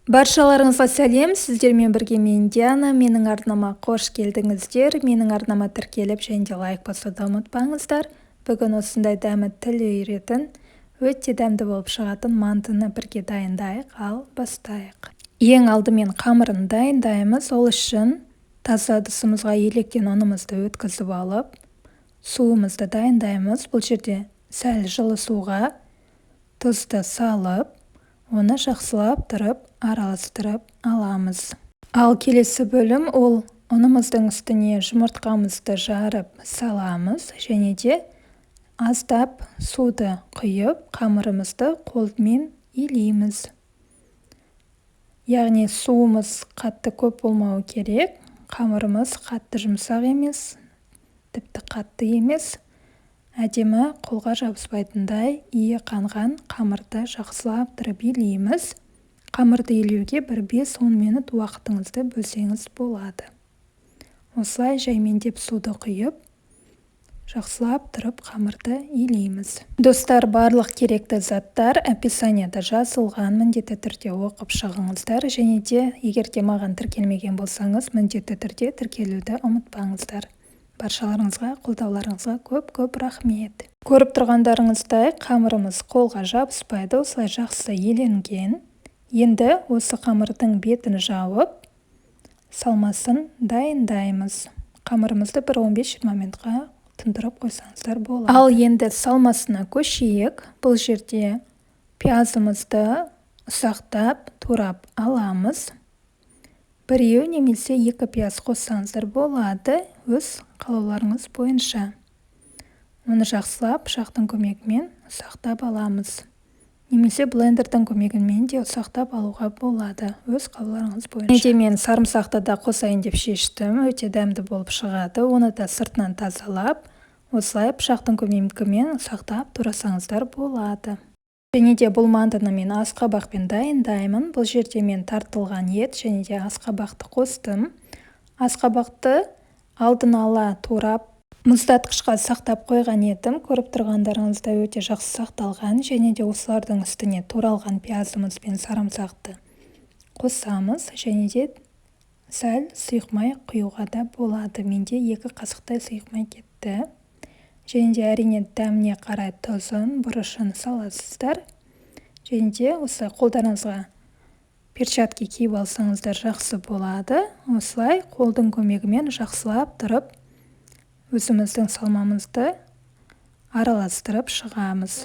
Баршаларыңызға сәлем, сіздермен бірге мен Диана. Менің арнама қош келдіңіздер. Менің арнама тіркеліп және де лайк басуды ұмытпаңыздар. Бүгін осындай дәмі тіл үйіретін, өте дәмді болып шығатын мантыны бірге дайындайық. Ал бастайық. Ең алдымен қамырын дайындаймыз. Ол үшін таза ыдысымызға електен ұнымызды өткізіп алып, суымызды дайындаймыз. Бұл жерде сәл жылы суға тұзды салып, оны жақсылап тұрып араластырып аламыз. Ал келесі бөлім ол ұнымыздың үстіне жұмыртқамызды жарып саламыз және де аздап суды құйып, қамырымызды қолмен илейміз. Яғни суымыз қатты көп болмауы керек, қамырымыз қатты жұмсақ емес, тіпті қатты емес. Әдемі қолға жабыспайтындай иі қанған қамырды жақсылап тұрып илейміз. Қамырды илеуге бір 5-10 минут уақытыңызды бөлсеңіз болады. Осылай жаймендеп суды құйып, жақсылап тұрып қамырды илейміз. Достар, барлық керекті заттар описанияда жазылған, міндетті түрде оқып шығыңыздар. Және де егер де маған тіркелмеген болсаңыз, міндетті түрде тіркелуді ұмытпаңыздар. Баршаларыңызға, қолдауларыңызға көп-көп рахмет. Көріп тұрғандарыңыздай, қамырымыз қолға жабыспайды, осылай жақсы еленген. Енді осы қамырдың бетін жауып, салмасын дайындаймыз. Қамырымызды бір 15-20 минутқа тұндырып қойсаңыздар болады. Ал енді салмасына көшейік. Бұл жерде пиязымызды ұсақтап турап аламыз. Біреу немесе екі пияз қоссаңыздар болады, өз қалауларыңыз бойынша. Оны жақсылап пышақтың көмегімен ұсақтап аламыз. Немесе блендердің көмегімен де ұсақтап алуға болады, өз қалауларыңыз бойынша. Және де мен сарымсақты да қосайын деп шештім, өте дәмді болып шығады. Оны да сыртынан тазалап, осылай пышақтың көмегімен ұсақтап турасаңыздар болады. Және де бұл мантыны мен асқабақпен дайындаймын. Бұл жерде мен тартылған ет және де асқабақты қостым. Асқабақты алдын ала турап, мұздатқышқа сақтап қойған едім. Көріп тұрғандарыңыздай өте жақсы сақталған. Және де осылардың үстіне туралған пиязымыз бен сарымсақты қосамыз. Және де сәл сұйық май құюға да болады. Менде 2 қасықтай сұйық май кетті. Және де әрине дәміне қарай тұзын, бұрышын саласыздар. Және де осылай қолдарыңызға перчатки киіп алсаңыздар жақсы болады. Осылай қолдың көмегімен жақсылап тұрып өзіміздің салмамызды араластырып шығамыз.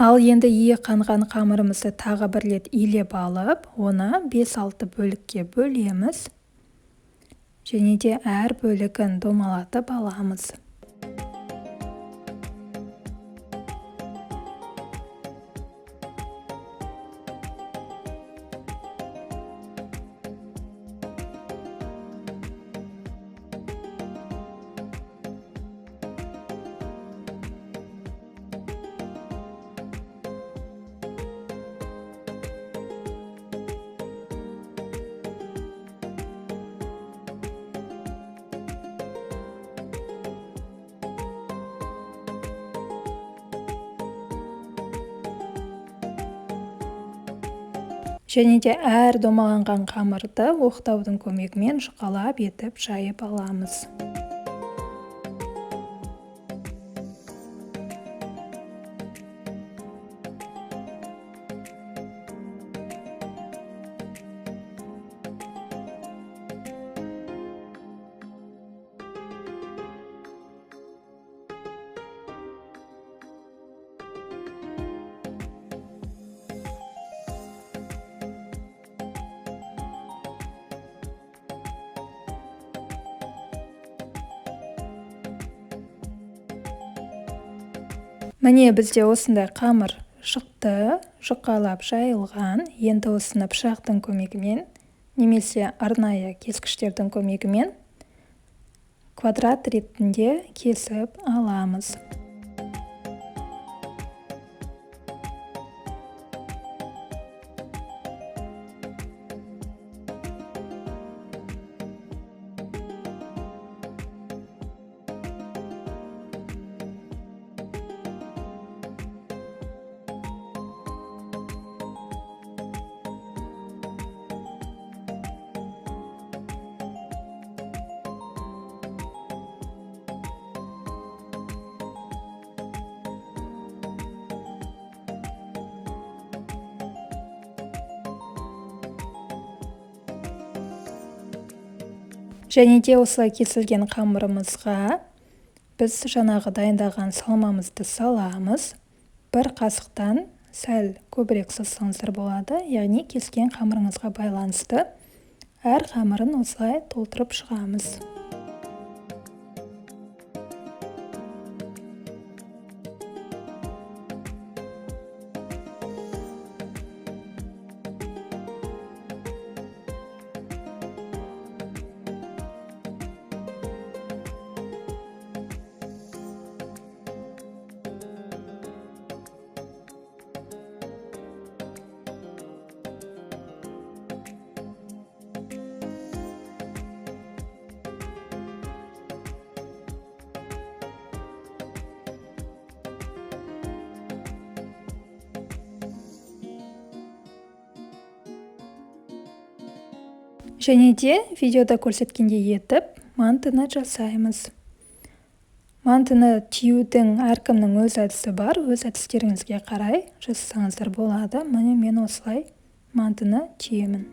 Ал енді иі қанған қамырымызды тағы бір рет илеп алып, оны 5-6 бөлікке бөлеміз. Және де әр бөлігін домалатып аламыз. Және де әр домаланған қамырды оқтаудың көмегімен жұқалап етіп жайып аламыз. Міне бізде осындай қамыр шықты, жұқалап жайылған. Енді осыны пышақтың көмегімен немесе арнайы кескіштердің көмегімен квадрат ретінде кесіп аламыз. Және де осылай кесілген қамырымызға біз жаңағы дайындаған салмамызды саламыз. Бір қасықтан сәл көбірек салсаңыздар болады, яғни кескен қамырыңызға байланысты әр қамырын осылай толтырып шығамыз. Және де видеода көрсеткендей етіп мантыны жасаймыз. Мантыны түюдің әркімнің өз әдісі бар, өз әдістеріңізге қарай жасасаңыздар болады. Міне мен осылай мантыны түйемін.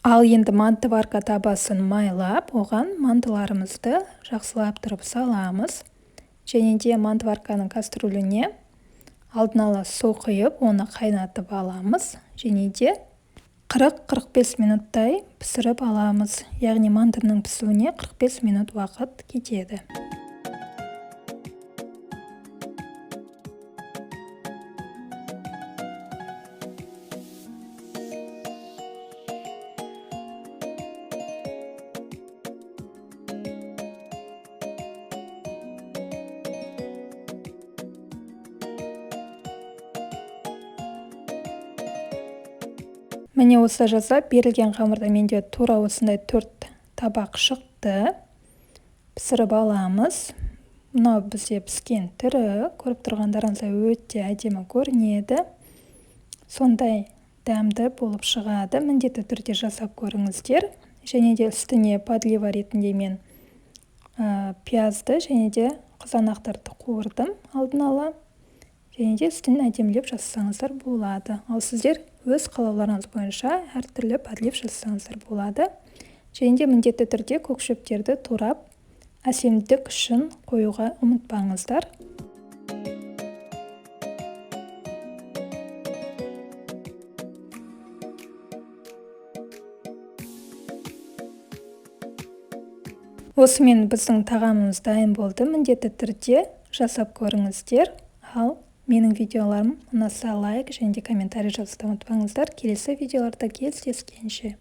Ал енді мантыварка табасын майлап, оған мантыларымызды жақсылап тұрып саламыз. Және де мантыварканың кастрюліне алдын ала су құйып, оны қайнатып аламыз. Және де 40-45 минуттай пісіріп аламыз. Яғни мантының пісуіне 45 минут уақыт кетеді. Міне осылай жасап, берілген қамырда менде тура осындай 4 табақ шықты. Пісіріп аламыз. Мынау бізде піскен түрі, көріп тұрғандарыңыздай өте әдемі көрінеді. Сондай дәмді болып шығады. Міндетті түрде жасап көріңіздер. Және де үстіне подлива ретінде мен пиязды және де қызанақтарды қуырдым алдын ала. Және де үстінен әдемілеп жасасаңыздар болады. Ал сіздер өз қалауларыңыз бойынша әртүрлі подлив жасасаңыздар болады. Және де міндетті түрде көк шөптерді турап, әсемдік үшін қоюға ұмытпаңыздар. Осымен біздің тағамымыз дайын болды. Міндетті түрде жасап көріңіздер. Ал менің видеоларым ұнаса лайк және де комментарий жазуды ұмытпаңыздар. Келесі видеоларда кездескенше.